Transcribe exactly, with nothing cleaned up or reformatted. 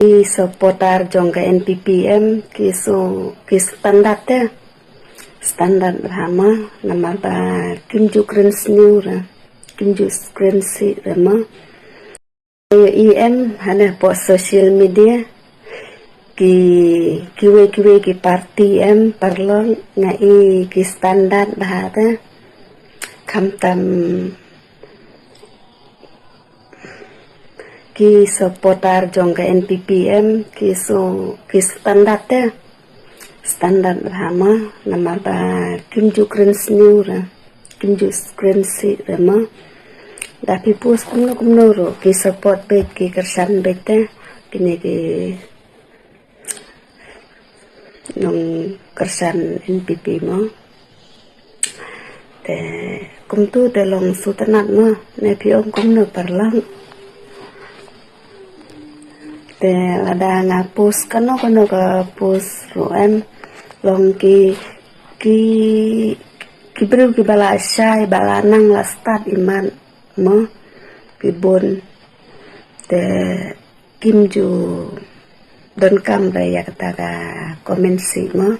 Ki supporter jong ka N P P em, ki su, ki standard te. Standard bha mo, namar ba kim ju kren sniew re, kim ju kren sih re mo. Ïohi em, hane hapoh social media, ki, kiwei kiwei ki party em, paralok, nga i ki standard bha te. Khamtam ki supporter jong ka N P P em, ki su, ki standard te. Standard bha mo, namar ba kim ju kren sniew re, kim ju kren sih re mo. Da phi post kumno kumno ruh, ki support beit, ki kyrshan beit te, kine ki nongkyrshan N P P mo. Te kumtu te long sngewtynnat mo, ne phi ong kumno paralok. Te lada nga post kano kano ka post ruh em, long ki, ki, ki briew kiba la shai, ba la nang la stad imat mo, ki bun. Te kim ju donkam re ïa kata ka comment sih mo.